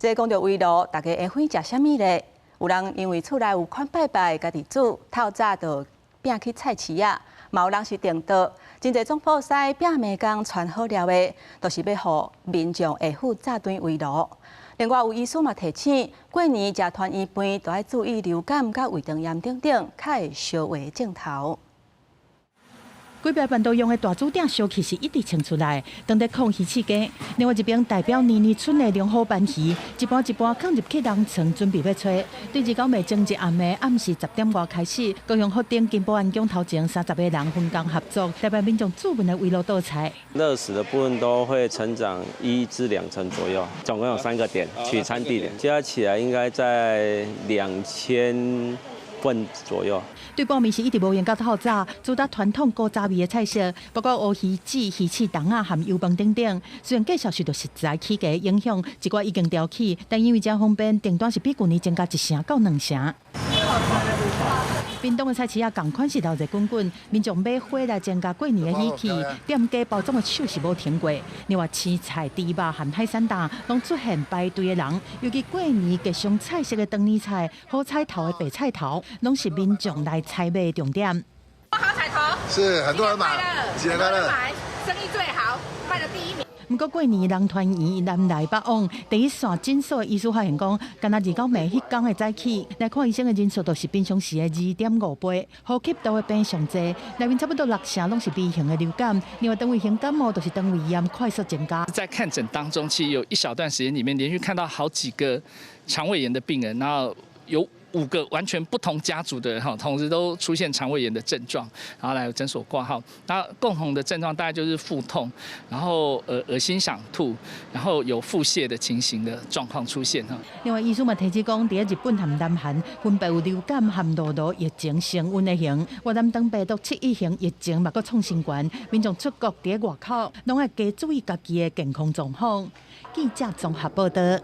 這講著圍爐，大家會歡食啥物咧？有人因為厝內有款拜拜，家己煮，透早就餅去菜市仔。嘛有人是訂桌，真濟總鋪師餅糜工傳好料的，都是欲予民眾下昏炸頓圍爐。另外有醫師嘛提醒，過年食團圓飯都愛注意流感佮胃腸炎等等，較會相話症頭。幾百辦桌用的大煮鼎燒氣是一直衝出來，當佇炕魚翅雞。另外一邊代表年年春的龍虎斑魚，一盤一盤囥入去人床準備欲炊。對二九暝前一暗的暗時10點外開始，高雄福鼎金保安宮頭前30個人分工合作，代表民眾煮飯的圍爐倒菜。熱食的部分都會成長1至2成左右，總共有三個點取餐地點，加起來應該在2000份左右。對半暝是一直無閒到透早，主打傳統古早味的菜色，包括烏魚子、魚翅筒仔含油飯等等。雖然價數受著食材起價影響，一寡已經調起，但因為誠方便，訂單是比舊年增加1成到2成。屏東的菜市仔仝款是鬧熱滾滾，民眾買花來增加過年的喜氣，店家包裝的手是無停過。另外，青菜、豬肉和海產檔攏出現排隊的人，尤其過年吉祥菜色的長年菜、好彩頭的白菜頭，攏是民眾來採買的重點。好彩頭，是很多人買，新年快樂，生意最好，賣的第一名。毋過過年人團圓，南來北往。第一線診所的醫師發現講，干焦二九暝彼工的早起來看醫生的人數，都是平常時的2.5倍。呼吸道的病上濟，內面差不多六成攏是 B 型的流感，另外腸胃型感冒就是腸胃炎快速增加。在看診當中，其實有一小段時間裡面，連續看到好幾個腸胃炎的病人，然後有5個完全不同家族的人哈，同時都出現腸胃炎的症狀，然後來診所掛號。那共同的症狀大概就是腹痛，然後噁心想吐，然後有腹瀉的情形的狀況出現哈。另外，醫師嘛提醒講，佇日本和南韓分別有流感和諾羅疫情升溫的型，越南腸病毒七一型疫情嘛閣創新高，民眾出國佇外口攏愛加注意家己的健康狀況。記者綜合報道。